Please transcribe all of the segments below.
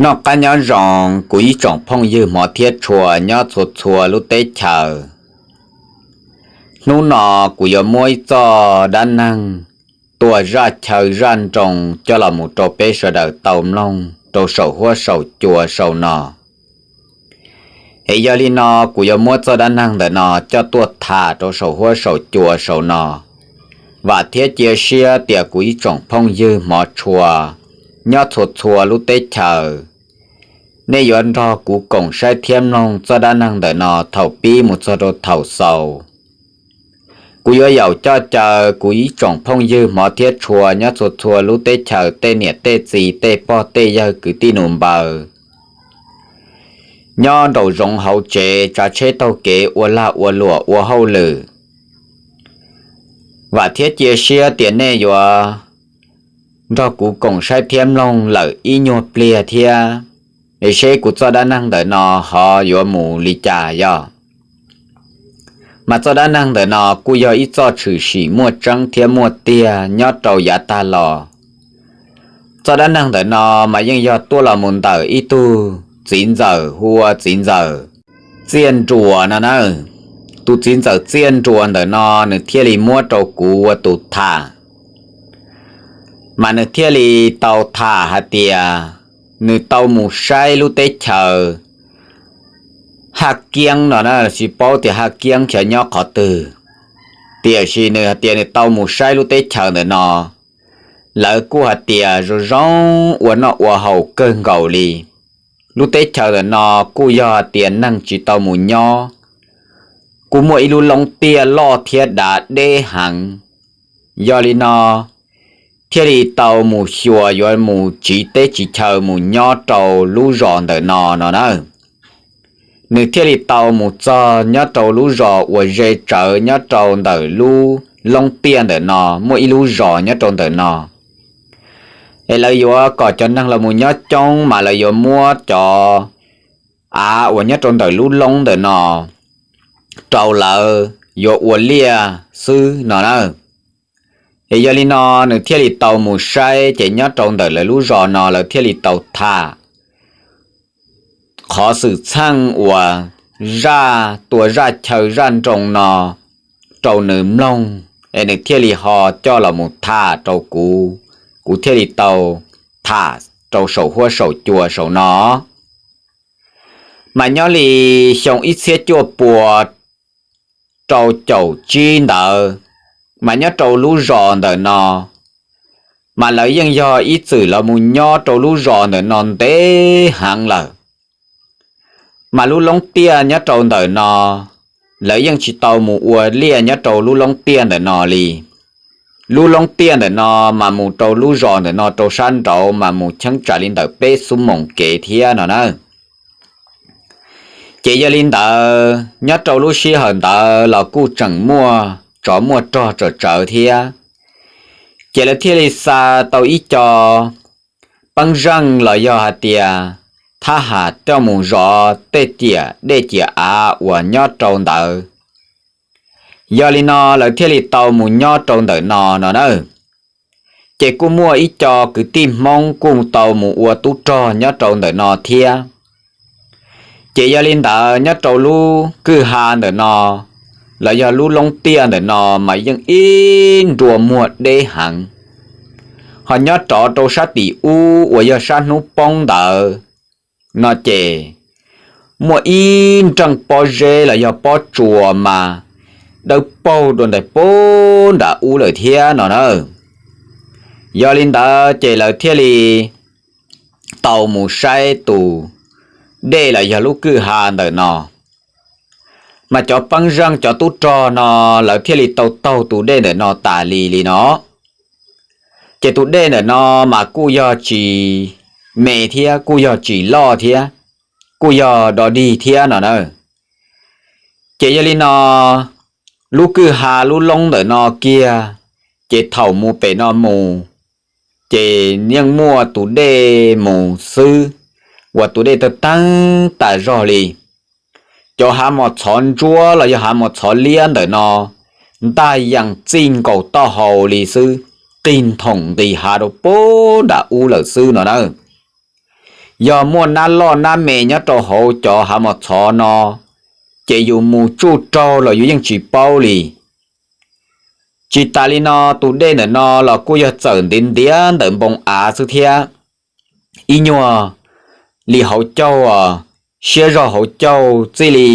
Noj qab nyob zoo kuv ib tsoom phooj ywg hmov thiab tshua nyob txhua txhua lub teb chaws. Hnub no kuv yuav muab ib txoj dab neeg tua zaj chaw zaj nroo coj los mus rau peb sawv daws tau mloog rau saum huab saum cua saum no. Es yog li no kuv yuav muab txoj dab neeg ntawm no coj tuaj tham rau saum huab saum cua saum no. Vam thiab cia siab tias kuv ib tsoom phooj ywg hmov tshua nyob txhua txhua lub teb chaws, nej yuav nrog kuv koom saib thiab mloog txoj dab neeg ntawm no thaum pib mus txog rau thaum xaus. Kuv yuav yaum coj caw kuv ib tsoom phooj ywg hmov thiab tshua nyob txhua txhua lub teb chaws, tej niam tej txiv, tej pog tej yawg, kwv tij nus npaws, nyob nraum zoov hauv tsev, tsav tsheb taug kev, ua lag ua luam, ua hauj lwm. Vam thiab cia siab tias nej yuav nrog kuv koom saib thiab mloog lawm ib nyuag pliag thiab, es seb kuv txoj dab neeg ntawm no ho yuav mus li cas yog. Mas txoj dab neeg ntawm no kuj yog ib txoj tshwm sim muaj tseeb thiab muaj tiag nyob rau yav tag los. Txoj dab neeg ntawm no mas yeej yog tuaj los mus ntawm ib tug txiv ntxawm hu ua txiv ntxawm Txiaj Nruas no na. Tus txiv ntxawm Txiaj Nruas ntawm no nws thiaj li muab rau kuv ua tus tham, mas nws thiaj li tau tham hais tias nws tau mus saib lub teb chaws Haj Kiab no na, tsis paub tias Haj Kiab xyov nyob qhov twg, tiam sis nws hais tias nws tau mus saib lub teb chaws ntawm no, lawv kuj hais tias zoo zoo ua noj ua haus kawg nkaus li. Lub teb chaws ntawm no kuj yog hais tias neeg tsis tau mus nyob, kuj muaj ib lub loob tiaj loj thiab dav deb heev. Yog li no thiaj li tau mus xyuas yuav mus tsiv teb tsiv chaw mus nyob rau lub zos ntawm no no na. Nws thiaj li tau mus txog nyob rau lub zos uas ze tsawv nyob rau ntawm lub loob tiaj ntawm no, muaj ib lub zos nyob rau ntawm no. Es lawv yuav kom cov neeg los mus nyob coob mas lawv yuav muab cov av uas nyob rau ntawm lub loob ntawm no rau lawv yuav ua liaj xwb no na. Es yog li no nws thiaj li tau mus saib, ces nyob rau ntawm lawv lub zos no lawv thiaj li tau tham qhov xwm txheej uas zaj tua zaj chaw zaj nroo no rau nws mloog, es nws thiaj li ho coj los mus tham rau kuv, kuv thiaj li tau tham rau saum huab saum cua saum no. Mas nyob li xyoo ib txhiab cuaj pua rau caum tsib ntawd, mas nyob rau lub zos ntawm no, mas lawv yeej yog ib txwm los mus nyob rau lub zos ntawm no ntev heev lawm. Mas lub loob tiaj nyob rau ntawm no, lawv yeej tsis tau mus ua liaj nyob rau lub loob tiaj ntawm no li. Lub loob tiaj ntawm no mas mus rau lub zos ntawm no rau sab nraud mas mus cheeb tsam li ntawm peb xuab moos kev thiab no na. Ces yog li ntawd nyob rau lub sij hawm ntawd los kuj tseem muaj tsov muaj rog tsawm tsawv thiab. Ces lawv thiaj li xa tau ib co peeb zeej los yog hais tias thab ham coj mus zov tej ciam dej ciam av uas nyob rau ntawd. Yog li no lawv thiaj li tau mus nyob rau ntawm no no na. Ces kuj muaj ib co kwv tij Hmoob kuj tau mus ua tub rog nyob rau ntawm no thiab. Ces yog li ntawd nyob rau lub kwj ha ntawm no los yog lub loob tiaj ntawm no mas yeej ib nrua muag deb heev. Ho nyob rov rau sab tim ub uas yog sab hnub poob ntawd no ces muaj ib nreej pob zeb los yog pob tsuas mas dawb paug dua ntais puag nram ub lawm thiab no na. Yog li ntawd ces lawv thiaj li tau mus saib tus dej los yog lub kwj ha ntawm no. Mas cov peeb zeej cov tub rog no lawv thiaj li tau taug tus dej ntawm no tas li li no. Ces tus dej ntawm no mas kuj yog tsis me thiab kuj yog tsis loj thiab, kuj yog do dig thiab no na. Ces yog li no lub kwj ha lub loob ntawm no kiag, ces thaum mus pem no mus, ces yeej muaj tus dej mus xwb, uas tus dej tawg teeb tas zog li. Cov hav mos txhov ntsuab los yog hav mos txhov liab ntawm no ntaj yees txij nkaus taub hau li xwb, qig nthoom nqis hav rau puag nram ub lawm xwb no na. Yog muaj nab loj nab me nyob rau hauv cov hav mos txhov no, ces yus mus tsuj raug los yus yeej tsis paub li. Tsis tas li no, tus dej ntawm no los kuj yog txawm ntiav ntiav ntawm npoo av xwb thiab. Ib nyuag li hauv caug, siab zog hauv caug txij li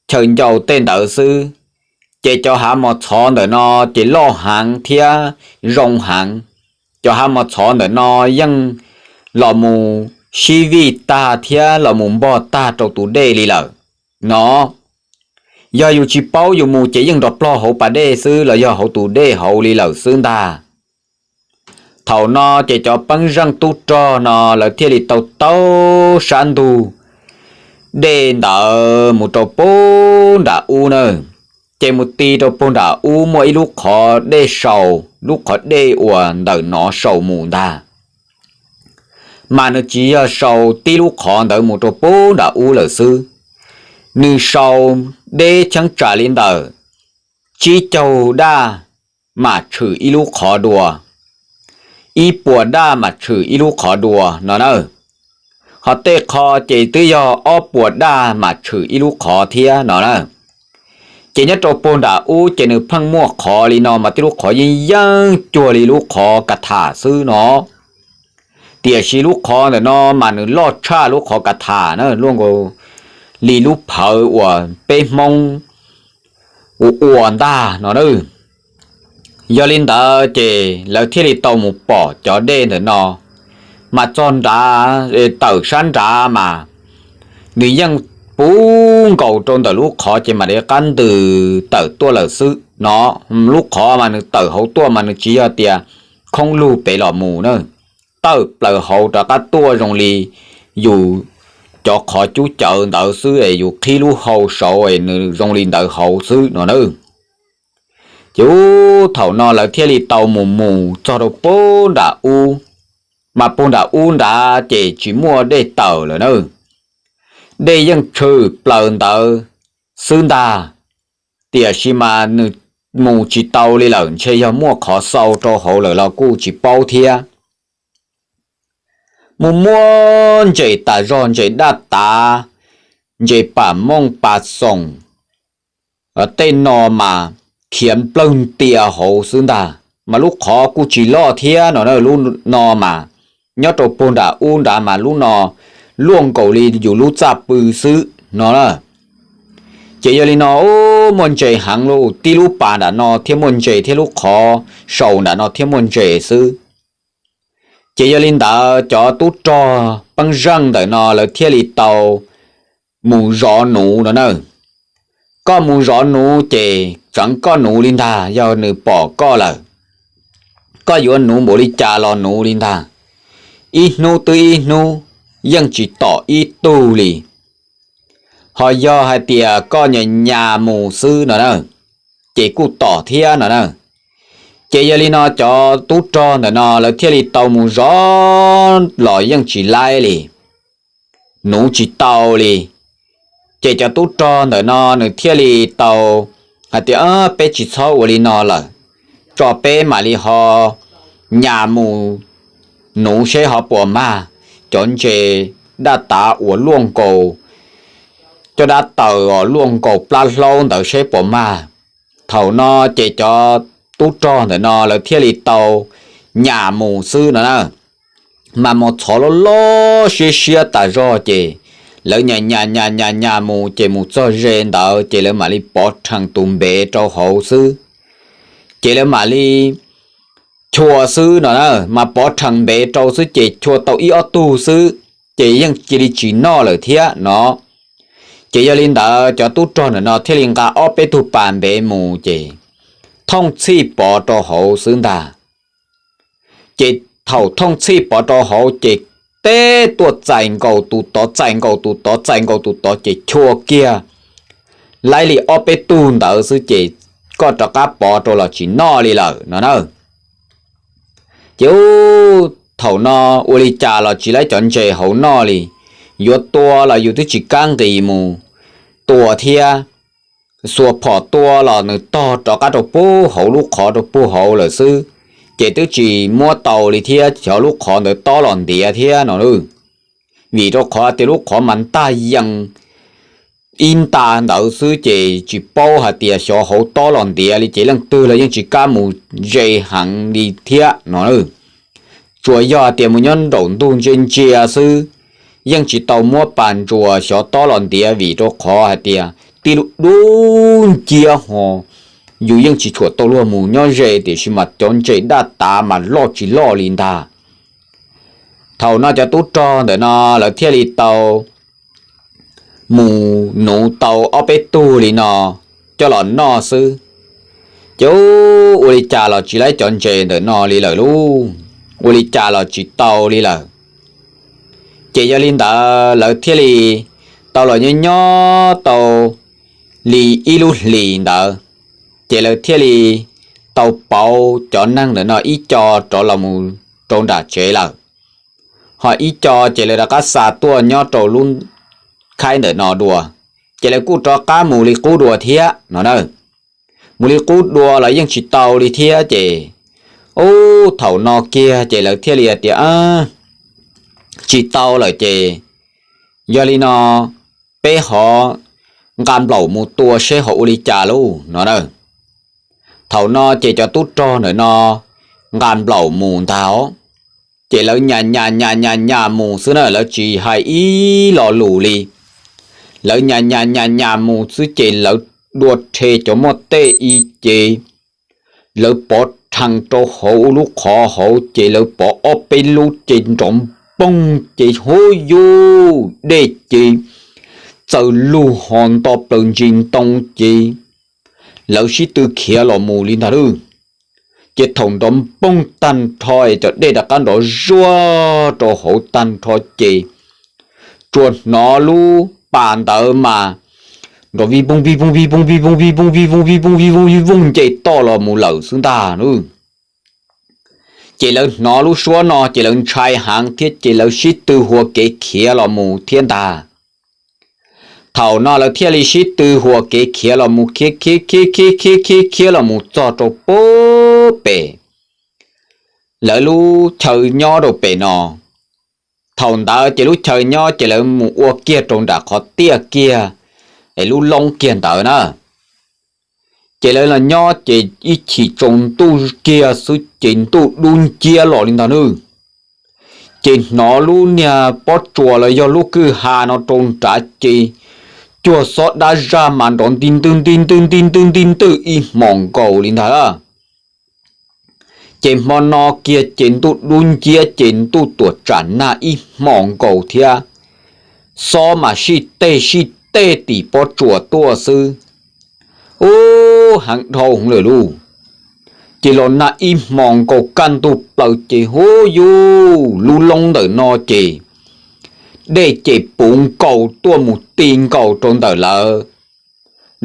chaw ncau tej ntawd xwb, ces cov hav mos txhov ntawm no ces loj heev thiab zoo heev. Cov hav mos txhov ntawm no yeej los mus sib vij tag thiab los mus npog tag rau tus dej li lawm no. Yog yus tsis paub yus mus ces yeej nrov plog hauv pas dej xwb los yog hauv tus dej hauv li lawm xwb ntag. Thaum no ces cov pej xeem tub rog no lawv thiaj li tau taug sab ntug dej ntawd mus rau puag nram ub na. Ces mus ti rau puag nram ub muaj ib lub qhov dej sau, lub qhov dej uas ntawm no sau mus ntag. Mas nws tsis yog sau tib lub qhov ntawd mus rau puag nram ub lawm xwb, nws sau deb cheeb tsam li ntawm tsib caug daj mam tshwm ib lub qhov dua, ib puas daj mam tshwm ib lub qhov dua no na. Ho tej qho ces twb yog ob puas daj mam tshwm ib lub qhov thiab no na. Ces nyob rau puag nram ub ces nws pheej muaj qhov li no mas tej lub qhov yeej yeej cuag li lub qhov ka tham xwb no. Tiam sis lub qhov ntawm no mas nws loj tshaj lub qhov ka tham na, luaj nkaus li lub phawv uas peb Hmoob ua ua ntag no na. Yog li ntawd ces lawv thiaj li tau mus pom cov dej ntawm no, mas txog nrad, tawm sab nrad mas nws yeej puv nkaus rau ntawm lub qhov ces mam li qab ntws tawm tuaj lawm xwb no. Lub qhov mas nws tawm hauv tuaj mas nws tsis yog tias khoob lug pem los mus na, tawm plaws hauv rov qab tuaj zoo li yus cov qhov cub cawv ntawd xwb es yus qhib lub hau saud es nws zoo li ntawd hauv xwb no na. Ces ub thaum no lawv thiaj li tau mus mus txog rau puag nram ub, mas puag nram ub nrad ces tsis muaj dej tawm lawm na. Dej yeej tshwm plaws ntawd xwb ntag, tiam sis mas nws mus tsis tau li lawm, ntshe yog muaj qhov xau rau hauv lawm los kuj tsis paub thiab. Mus muab ntses tas zog, ntses daj tav, ntses pam mooj pas xoom, tej no mas khiav nplawg ntia hauv xwb ntag. Mas lub qhov kuj tsis loj thiab no na, lub no mas nyob rau puag nram ub nrad mas lub no luaj nkaus li yus lub txaj pw xwb no na. Ces yog li no, muaj ntses heev li, tib lub pas nram no thiab muaj ntses thiab lub qhov sau nram no thiab muaj ntses xwb. Ces yog li ntawd cov tub rog pej xeem ntawm no lawv thiaj li tau mus zov nuv no na. Koj mus zov nuv ces tseev koj nuv li ntag, yog nws pom koj lawm, koj yuav nuv npaum li cas los nuv li ntag. Ib hnub twb ib hnub, yeej tsis tom ib tug li. Ho yog hais tias koj nyas nyas mus xwb no na, ces kuj tom thiab no na. Ces yog li no cov tub rog ntawm no lawv thiaj li tau mus zov los yeej tsis laib li, nuv tsis tau li. Ces cov tub rog ntawm no nws thiaj li tau hais tias, peb tsis txhob ua li no lawm, tso peb mam li ho nyas mus nuv seb ho puas mag cov ntses daj tav uas luaj nkaus cov dab taws os, luaj nkaus plab hlaub ntawd seb puas mag. Thaum no ces cov tub rog ntawm no lawv thiaj li tau nyas mus xwb no na. Mas mos txhov loj loj siab siab tas zog ces lawv nyas nyas nyas nyas nyas mus ces mus txog ze ntawd ces lawv mam li pov rhees tus npev rau hauv xwb. Ces lawv mam li chua xwb no na, mas pov rhees npev rau xwb ces chua tau ib ob tug xwb, ces yeej cia li tsis noj lawm thiab no. Ces yog li ntawd cov tub rog ntawm no thiaj li nqa ob peb tug pas npev mus ces thooj txhij pov rau hauv xwb ntag. Ces thaum thooj txhij pov rau hauv ces teb tuaj txais nkaus tus tod, txais nkaus tus tod, txais nkaus tus tod ces chua kiag laib li ob peb tug ntawd xwb ces koj rov qab pov rau los tsis noj li lawm no na. Ces ub thaum no ua li cas los tsis laib cov ntses hauv noj li, yuav tua los yus twb tsis kam nqis mus tua thiab. Xuas phom tua los nws tog rov qab rau puag hauv lub qhov rau puag hauv lawm xwb, ces twb tsis muab tau li thiab, cov lub qhov ntawd tob los ntiav thiab no. vim rau qhov tias lub qhov mas ntaj yees ib nta ntawd xwb ces tsis paub hais tias xyov hauv tob los ntiav li ces leej twg los yeej tsis kam mus ze heev li thiab no. Tsuas yog hais tias mus nyob nraum ntug ntsia ntsia xwb, yeej tsis tau muab pas ntsuas xyov tob los ntiav vim rau qhov hais tias tib lub dub nciab ho yus yeej tsis tshua tau luag mus nyob ze tiam sis mas cov ntses daj tav mas loj tsis loj li ntag. Thaum no cov tub rog ntawm no lawv thiaj li tau mus nuv tau ob peb tug li no coj los noj xwb. Ces ua li cas los tsis laib cov ntses ntawm no li lawm lauj, ua li cas los tsis tau li lawm. Ces yog li ntawd lawv thiaj li tau los nyob nyob tau li ib lub hlis ntawd, ces lawv thiaj li tau pauv cov neeg ntawm no ib co rov los mus rau nram tsev lawm. Ho ib co ces lawv rov qab xa tuaj nyob rau lub khaib ntawm no dua, ces lawv kuj rov qab mus li qub dua thiab no na. Mus li qub dua los yeej tsis tau li thiab ces, ub, thaum no kiag ces lawv thiaj li tias tsis tau lawm ces yog li no peb ho nqa nplaum mus tua seb ho ua li cas lauj no na. Thaum no ces cov tub rog ntawm no nqa nplaum mus ntag os. Ces lawv nyas nyas nyas nyas nyas mus xwb na, lawv tsis hais ib lo lus li. Lawv nyas nyas nyas nyas mus xwb ces lawv dua rhe cov muaj tej i ces lawv pov rhees rau hauv lub qhov hauv ces lawv pov ob peb lub ces nrov npoog ces huj yuj dej ces txaws lug ho nto plaws ntsis ntoo ces lawv sib tw khiav los mus li ntag lauj. Ces thaum nrov npoog tag nrho es cov dej rov qab nrov zuag rau hauv tag nrho ces tsuas hnov lub pas ntawd mas nrov vij vooj vij vooj vij vooj vij vooj vij vooj vij vooj vij vooj vij vooj vij vooj nce toj los mus lawm xwb ntag. Ces lawv hnov lub suab no ces lawv ntshai heev thiab ces lawv sib tw hua kev khiav los mus thiab ntag. Thaum no lawv thiaj li sib tw hua kev khiav los mus khiav khiav khiav khiav khiav khiav khiav los mus txog rau pem lawv lub chaw nyob rau pem no. Thaum ntawd ces lub chaw nyob ces lawv mus ua kiag rau nram qhov tiaj kiag es lub loob kiag ntawd na. Ces lawv los nyob ces ib chim tsaus ntuj kiag xwb ces ntuj dub nciab los li ntag nawb. Ces hnov lub niag pob tsuas los yog lub kwj ha no rau nrad ces cuag xob dab zaj mas nrov nti ntwj nti ntwj nti ntwj nti ntwj ib hmos nkaus li ntag. Ces hmo no kiag ces ntuj dub nciab ces ntuj tuam tsam nag ib hmos nkaus thiab. Xob mas sij teg sij teg tim pob tsuas tuaj xwb. Ub, heev dhau lawm lauj. Ces los nag ib hmos nkaus kaj ntug plaws ces huj yuj lub loob ntawm no ces dej ces puv nkaus tuaj mus ti nkaus rau ntawm lawv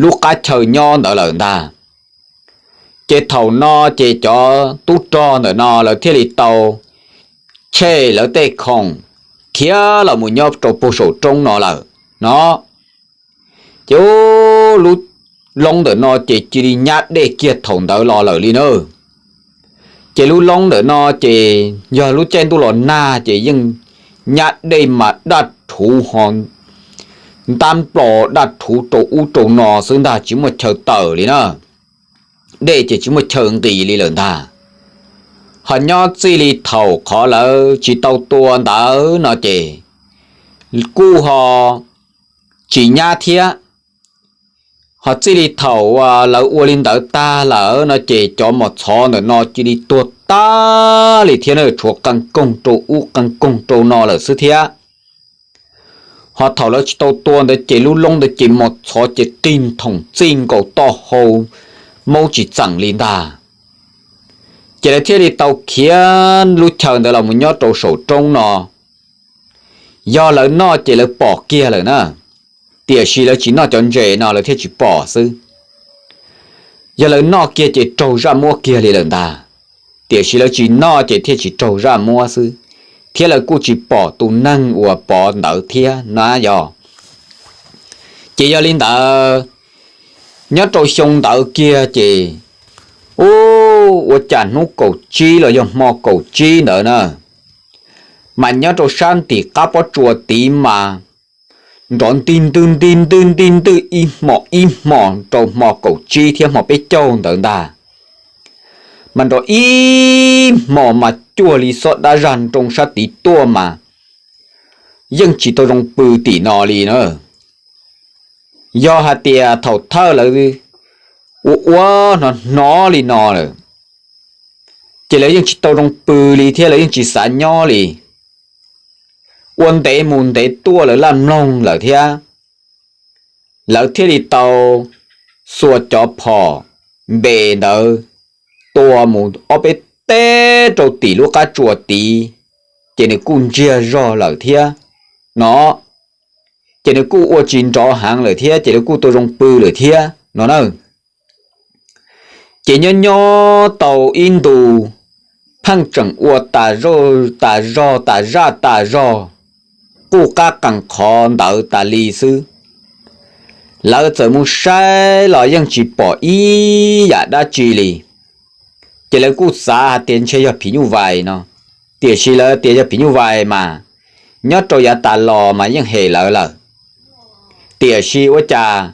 lub qab chaw nyob ntawd lawm ntag. Ces thaum no ces cov tub rog ntawm no lawv thiaj li tau tshem lawv tej khoom khiav los mus nyob rau puag saum roob no lawm no. Ces lub loob ntawm no ces cia li nyab dej kiag thaum ntawd los lawm li na. Ces lub loob ntawm no ces yog lub caij ntuj los nag ces yeej nyab dej mas daj rhuv ho ntab nplos daj rhuv rau ub rau no xwb ntag, tsis muaj chaw tawm li na. Dej ces tsis muaj chaw nqis li lawm ntag. Ho nyob txij li thaum qhov lawv tsis tau tua ntawd no ces kuj ho tsis nyab thiab. Ho txij li thaum lawv ua li ntawd tag lawm no ces cov mos txhov ntawm no cia li tuag tag li thiab na, tshuav qee koog rau ub qee koog rau no lawm xwb thiab. Ho thaum lawv tsis tau tua ntawd ces lub loob ntawd ces mos txhov ces qig nthoom txij nkaus toj hau maub tsis txeem li ntag. Ces lawv thiaj li tau khiav lub chaw ntawd los mus nyob rau saum roob no. Yog lawv noj ces lawv pom kiag lawm na, tiam sis lawv tsis noj cov ntses no lawv thiaj tsis pom xwb. Yog lawv noj kiag ces raug zaj muab kiag li lawm ntag, tiam sis lawv tsis noj ces thiaj tsis raug zaj muab xwb, thiab lawv kuj tsis pom tus neeg uas pov ntawd thiab na yog. Ces yog li ntawd, nyob rau xyoo ntawd kiag ces, ub, ua cas hnub kaum tsib los yog hmo kaum tsib ntawd na, Mas nyob rau sab ntim qab pob tsuas tid mas nrov nti ntwg nti ntwg nti ntwg ib hmos ib hmos rau hmo kaum tsib thiab hmo peb caug ntawd ntag. Mas nrov ib hmos mas cuag li xob dab zaj nroo sab tid tuaj mas yeej tsis tau zoo pw tim no li na. Yog hais tias thaum thawj lawv ua ua hnov hnov li no lawm, ces lawv yeej tsis tau zoo pw li thiab lawv yeej tsis xav nyob li. Ua ntev mus ntev tuaj lawv laj mloog lawm thiab, lawv thiaj li tau xuas cov phom npe ntawd tua mus ob peb teg rau tim lub qab tsuas tid, ces nws kuj ntsiag zog lawm thiab no, ces nws kuj ua tsis nrov heev lawm thiab ces lawv kuj tau zoo pw lawm thiab no na. Ces nyob nyob tau ib ntus, pheej tseem ua tas zaj tas zog tas zaj tas zog, quj qab qees qhov ntawd tas li xwb. Lawv txawm mus saib los yeej tsis pom ib yam dab tsi li. Ces lawv kuj xav hais tias ntshe yog phim nyuj vais no, tiam sis lawv tias yog phim nyuj vais mas nyob rau yav tas los mas yeej hem lawv lawm. Tiam sis ua cas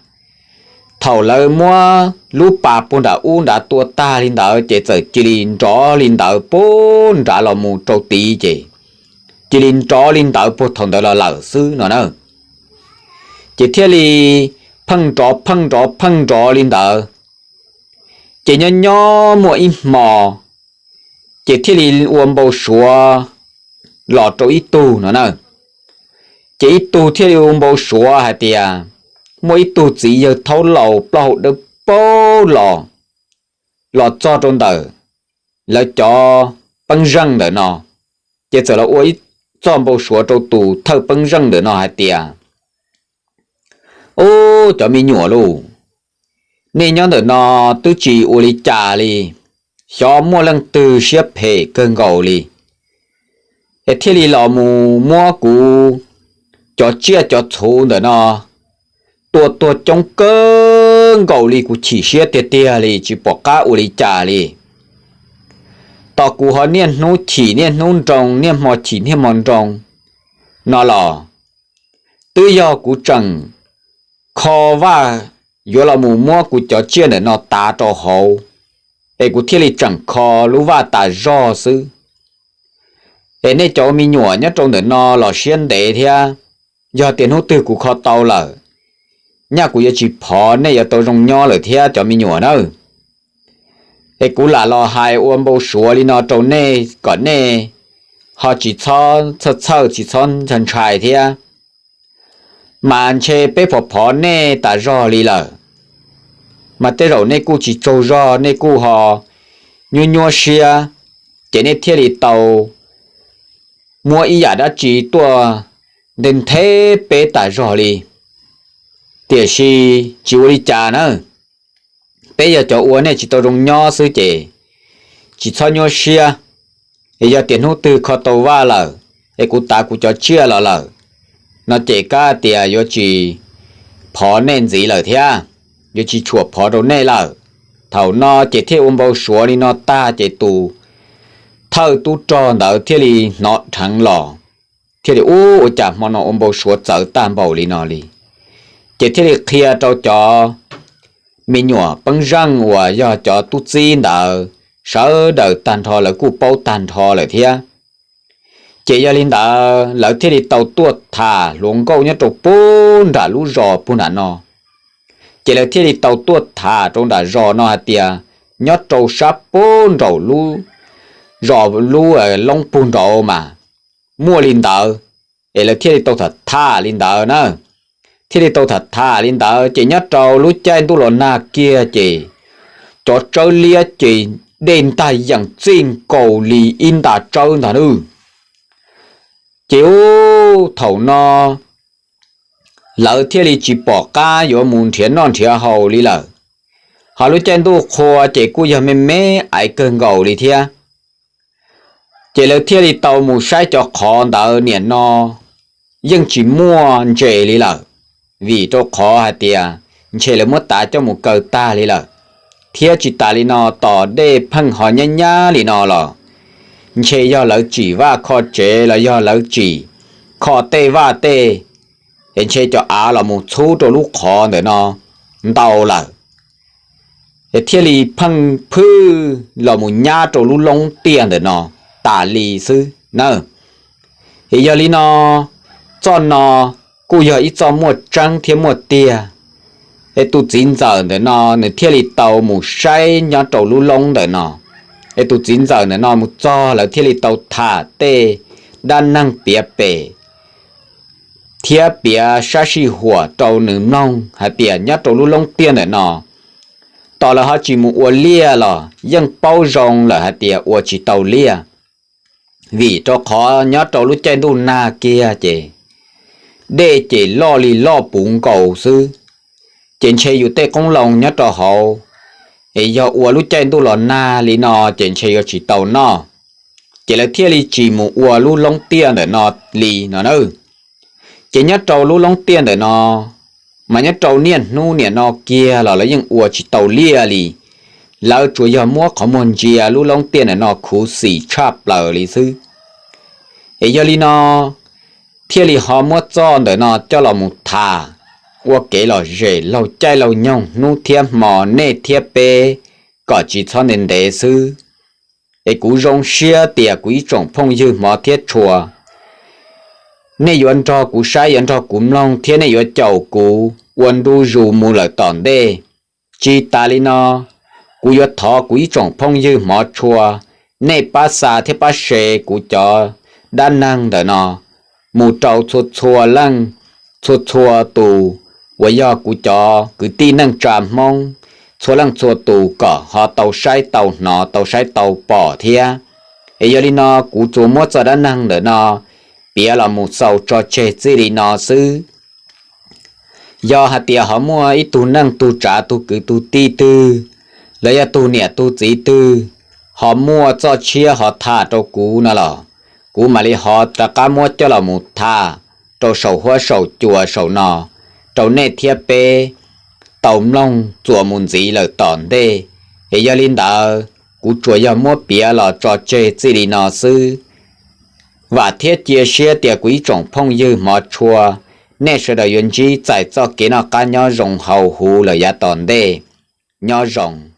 thaum lawv muab lub pas puag nram ub nrad tua tag li ntawd ces txawm cia li nrov li ntawd puag nrad los mus rau tid ces cia li nrov li ntawd puag thaum ntawd los lawm xwb no na. Ces thiaj li pheej nrov pheej nrov pheej nrov li ntawd. Ces nyob nyob muaj ib hmo, ces thiaj li ua npau suav los rau ib tug no na. Ces ib tug thiaj li ua npau suav hais tias muaj ib tug txiv yawg thaub laus plaub hau dawb paug los, los txog rau ntawm lawv cov peeb zeej ntawm no, ces txawm los ua ib txoj npau suav rau tus thawj peeb zeej ntawm no hais tias, Ub, cov me nyuam lauj, nej nyob ntawm no twb tsis ua li cas li, xyov muaj leej twg siab phem kawg nkaus li es thiaj li los mus muab kuv cov tsiaj cov txhu ntawm no tua tuag coob kawg nkaus li, kuv chim siab tiag tiag li tsis pom qab ua li cas li. Tos kuv ho niaj hnub chim niaj hnub nroo, niaj hmo chim niaj hmo nroo no los twb yog kuv tseem kho vaj yuav los mus muab kuv cov tsiaj ntawm no tav rau hauv, es kuv thiaj li tseem kho lub vaj tas zog xwb. Es nej cov ua me nyuam nyob rau ntawm no los siab ntev thiab, yog tias hnub twg kuv kho tau lawm, nyaj kuv yuav tsis phov, nej yuav tau zoo nyob lawm thiab cov me nyuam nawb. Es kuv lam los hais ua npau suav li no rau nej kom nej ho tsis txhob txhawj txhawj tsis txhob ntshai ntshai thiab. Mas ntshe peb phov phov nej tas zog li lawm, mas tej zaum nej kuj tsis tsaug zog, nej kuj ho nyuaj nyuaj siab, ces nej thiaj li tau muab ib yam dab tsi tuaj nthe nthe peb tas zog li. Tiam sis tsis ua li cas na, peb yog cov ua nej tsis tau zoo nyob xwb ces tsis txhob nyuaj siab. Es yog tias hnub twg kho tau vaj lawm, es kuv tav kuv cov tsiaj los lawm no ces kab tias yuav tsis phov nej ntxiv lawm thiab, yuav tsis tshuam phov rau nej lawm. Thaum no ces thiaj ua npau suav li no tag ces tus thawj tub rog ntawd thiaj li hnov dheev los, thiaj li, Ub, ua cas hmo no ua npau suav txawv tag npaum li no li? Ces thiaj li qhia rau cov me nyuam peeb zeej uas yog cov tub txib ntawd, sawv daws tag nrho lawv kuj paub tag nrho lawm thiab. Ces yog li ntawd lawv thiaj li tau tuaj tham hluas nkauj nyob rau puag nram lub zos puag nram no. Ces lawv thiaj li tau tuaj tham rau nram zos no hais tias nyob rau sab puag nraum lub zos lub loob puag nraud mas muaj li ntawd. Es lawv thiaj li tau tham tham li ntawd na, thiaj li tau tham tham li ntawd ces nyob rau lub caij ntuj los nag kiag ces cov tsawb liab ces dej ntag yeem txij nkaus li ib nta tsawb ntag nawb. Ces ub, thaum no lawv thiaj li tsis pom qab yuav mus nrhiav noj nrhiav haus li lawm. Ho lub caij ntuj qhua ces kuj yog me me aiv kawg nkaus li thiab. Ces lawv thiaj li tau mus saib cov qhov ntawd niam no yeej tsis muaj ntses li lawm, vim rau qhov hais tias ntshe lawv muab tav coj mus kaw tag li lawm. Thiab tsis tas li no tos dej pheej ho nyab nyab li no los ntshe yog lawv tsim vaj kho tsev los yog lawv tsim kho tej vaj tej, es ntshe cov av los mus txhub rau lub qhov ntawm no ntau lawm. Es thiaj li pheej phwj los mus nyab rau lub loob tiaj ntawm no tas li xwb na. Es yog li no, txoj no kuj yog ib txoj muaj tseeb thiab muaj tiag. Es tus txiv ntxawm ntawm no nws thiaj li tau mus saib nyob rau lub loob ntawm no. Es tus txiv ntxawm ntawm no mus txog lawv thiaj li tau tham tej dab neeg piav pem thiab piav sab sij huam rau nws mloog hais tias nyob rau lub loob tiaj ntawm no, tos lawv ho tsis mus ua liaj los yeej paub zoo lawm hais tias ua tsis tau liaj, vim rau qhov nyob rau lub caij ntuj nag kiag ces dej ces loj li loj puv nkaus xwb, ces ntshe yus tej qoob loo nyob rau hauv, es yog ua lub caij ntuj los nag li no ces ntshe yuav tsis tau noj. Ces lawv thiaj li tsis mus ua lub loob tiaj ntawm no li no na. Ces nyob rau lub loob tiaj ntawm no, mas nyob rau niaj hnub niam no kiag los lawv yeej ua tsis tau liaj li. Lawv tsuas yog muab qhov muag ntsia lub loob tiaj ntawm no khuv xim tshaj plaws li xwb. Es yog li no, thiaj li ho muab txoj ntawm no coj los mus tham ua kev lom zem laug caij laug nyoog hnub thiab hmo nej thiab peb kom tsis txhob ntev ntev xwb. Es kuv zoo siab tias kuv ib tsoom phooj ywg hmov thiab tshua, nej yuav nrog kuv saib, yuav nrog kuv mloog thiab nej yuav caum kuv ua ntu zus mus lawm tom ntej. Tsis tas li no, kuv yuav thov kuv ib tsoom phooj ywg hmov tshua, nej pab xa thiab pab share kuv cov dab neeg ntawm no mus rau txhua txhua leej, txhua txhua tus uas yog kuv cov kwv tij neej tsa Hmoob, txhua leej txhua tus kom ho tau saib tau hnov tau saib tau pom thiab. Es yog li no kuv tsuas muab txoj dab neeg ntawm no piav los mus xaus tso tseg txij li no xwb. Yog hais tias ho muaj ib tug neej tug tsav tug kwv tug tij twg, los yog tug niam tug txiv twg ho muaj txoj tshiab ho tham rau kuv no los, kuv mam li ho rov qab muab coj los mus tham rau saum huab saum cua saum no rau nej thiab peb tau mloog txuas mus ntxiv lawm tom ntej. Es yog li ntawd kuv tsuas yog muab piav los tso tseg txij li no xwb. Vam thiab cia siab tias kuv ib tsoom phooj ywg hmov tshua, nej sawv daws yuav ntsib txais txoj kev noj qab nyob zoo hauv huv lawm yav tom ntej. Nyob zoo.